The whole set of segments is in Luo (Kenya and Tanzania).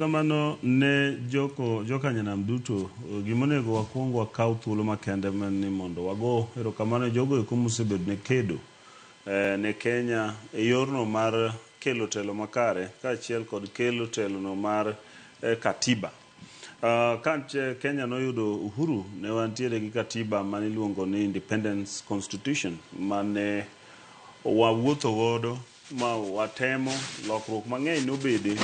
Kamano ne joko jokanyanam duto, gimonego wakwong wakaw thuolo makende ni mondo wago erokamano e jogo eko mosebedo ne kedo ne Kenya e yorno mar kelo telo makare kaachiel kod kelo telono mar katiba. Ka Kenya noyudo uhuru, ne wantiere gi katiba mane iluongo ni Independence Constitution mane wawuotho godo ma watemo lokruok mang'eny nobede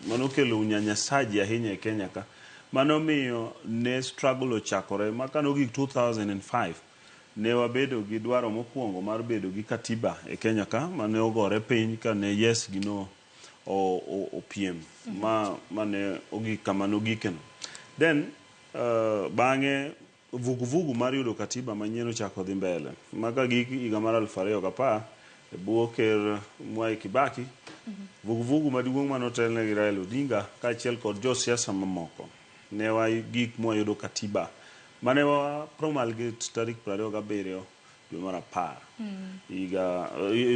manokelo unyanyasaji ahinya e Kenya ka. Manomiyo ne struggle ochakore ma kanogik 2005 ne wabedo gi dwaro mokwongo mar bedo gi katiba e Kenya ka mane ogore piny ka ne yes gi no opiem ma mane ogik kama nogikeno. Then bang'e vuguvugu mar yudo katiba manyien ochako dhi mbele ma ka gik higa mar 2010 e bwo ker Mwai Kibaki, vuguvugu maduong' manotelne gi Raila Odinga kaachiel kod josiasa mamoko ne wagik mwayudo katiba mane wa promulgate tarik 27 dwe mar 10 higa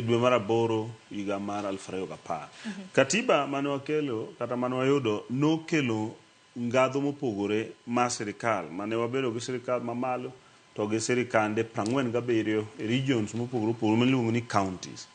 dwe mar 8 higa mar 2010. Katiba mane wakelo kata mane wayudo nokelo ngadho mopogore mar sirikal mane wabedo gi sirikal mamalo to gi sirikande 47 e regions mopogore opogore miluongo ni counties.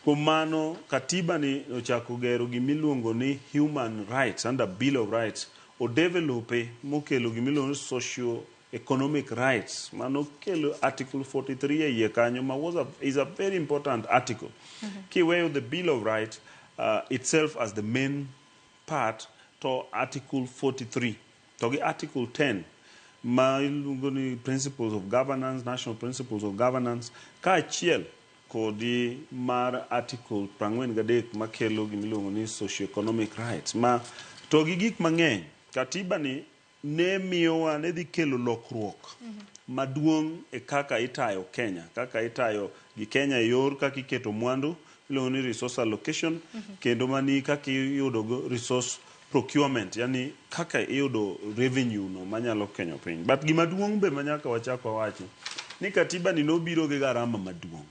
Kuom mano katiba ni ochako gero gimiluongo ni human rights under Bill of Rights odevelope mokelo gimiluongo ni socio economic rights manokelo article 43 e iye kanyo ma is a very important article. Kiweyo the Bill of Rights itself as the main part to article 43 to gi article 10 ma iluongo ni principles of governance, national principles of governance, kaachiel kodi mar article 43 makelo gimiluongo ni socio-economic rights ma to gi gik mang'eny. Katiba ni ne miyowa ne dhi kelo lokruok maduong' e kaka itayo Kenya, kaka itayo gi Kenya e yor kaka iketo mwandu iluongo ni resource allocation, kendo mani kaka iyudo go resource procurement, yani kaka iyudo revenue no manyalo konyo piny. But gima duong' be manyaka wachak wawachi ni katiba ni nobiro gi garama maduong'.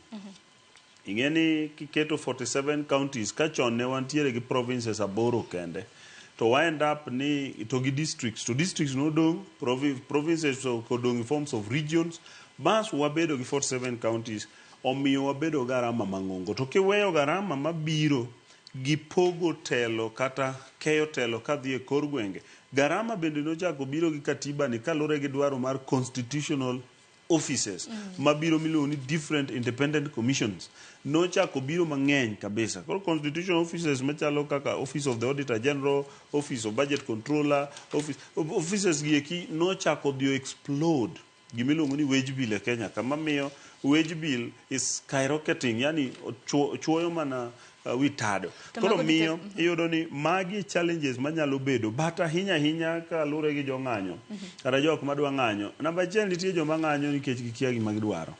Ing'e ni kiketo 47 counties ka chon ne wantiere gi provinces 8 kende to wa end up ni to gi districts to districts nodong' provinces odong' in forms of regions bas wabedo gi 47 counties omiyo wabedo garama mang'ongo. To kiweyo garama mabiro gi pogo telo kata keyo telo kadhi e kor gwenge, garama bende nochako biro gi katiba ni kaluwore gi dwaro mar constitutional offices mabiro miluongo ni different independent commissions nochako biro mang'eny kabisa. Koro constitutional offices machalo kaka office of the auditor general, office of budget controller, offices gi eki nochako dhi explode gimiluongo ni wage bill e Kenya kama miyo wage bill is skyrocketing, yani chuoyo mana wi tado. Koro miyo iyudo ni magi challenges manyalo bedo but ahinya ahinya kaluwore gi jong'anyo kata jok madwa ng'anyo. Namba achiel, nitie joma ng'anyo nikech gikia gima gidwaro.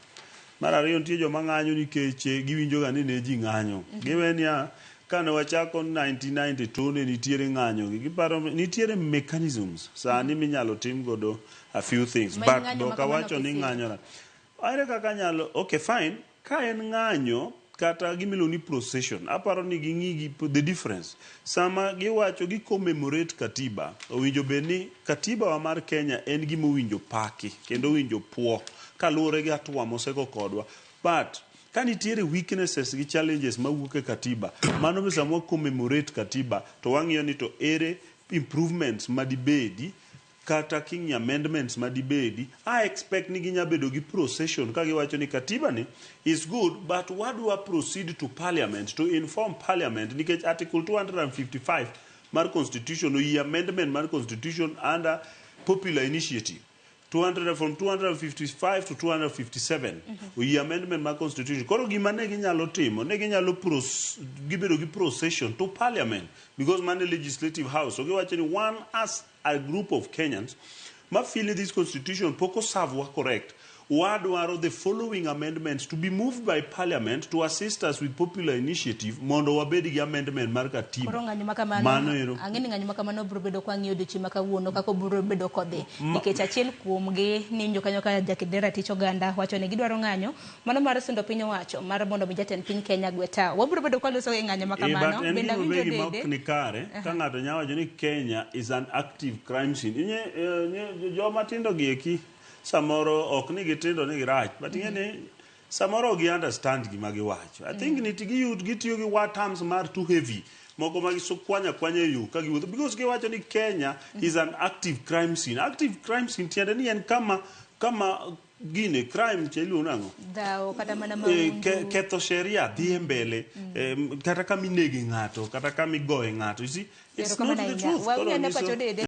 Mar ariyo, nitie joma ng'anyo nikech giwinjo ga ni ne ji ng'anyo. Giwe niya kane wachako 1992 ne nitiere ng'anyo gi giparo nitiere mechanisms sani minyalo tim godo a few things but dok awacho ni ng'anyo ra. Ere kaka nyalo okay fine ka en ng'anyo kata gimiluongo ni procession aparo ni ging'i gi the difference sama giwacho gi commemorate katiba owinjo bed ni katiba wa mar Kenya en gima owinjo paki kendo owinjo puo kaluwore gi hatua mosego kodwa but ka nitiere weaknesses gi challenges mawuok e katiba mano be sama wa commemorate katiba to wang'iyo ni to ere improvements madibedi kata king'iyo amendments madibedi. I expect ni ginya bedo gi procession ka giwacho ni katiba ni is good but wadwa proceed to parliament to inform parliament nikech article 255 mar constitution oyie amendment mar constitution under popular initiative 200 from 255 to 257 oyie amendment mar constitution. Koro gima ne ginyalo timo ne ginyalo gibedo gi procession to parliament because mano e legislative house so giwacho ni one as a group of Kenyans ma feel ni this constitution pok oserve wa correct. Wadwaro the following amendments to be moved by parliament to assist us with popular initiative mondo wabed gi amendment mar katiba. Koro ng'anyo ma kamano, Mano ero. ang'e ni ng'anyo ma kamano biro bedo kwang'iyo odiochieng' ma kawuono kaka obiro bedo kodhi. Nikech achiel kuomgi ninjo kanyo ka jaked ratich oganda wacho ni gidwaro ng'anyo mano mar sundo piny owacho mar mondo mi jatend piny Kenya gwe tawo. Wabiro bedo kwaloso e ng'anyo ma Eh, but kamano. en Bende gima awinjo be gima dede. ok ni kare ka ng'ato nyalo wacho ni Kenya is an active crime scene. Inye, eh, nye, joma tindo gi eki samoro ok ni gitindo ni girach but ing'e ni samoro ok gi understand gima giwacho. I think ni giyud gitiyo gi word terms mar too heavy moko ma gikwanya kwanya e yo ka giwuotho because giwacho ni Kenya is an active crime scene. Active crime scene tiende ni en kama kama gine crime cha iluongo nang'o? Dhawo kata mana Eh, mahundu. ketho sheria dhi e mbele kata kama inege ng'ato kata kama igoye ng'ato you see it's not Erokamano the ahinya. truth. Wawinjo Koro ane nyiso- pacho dede.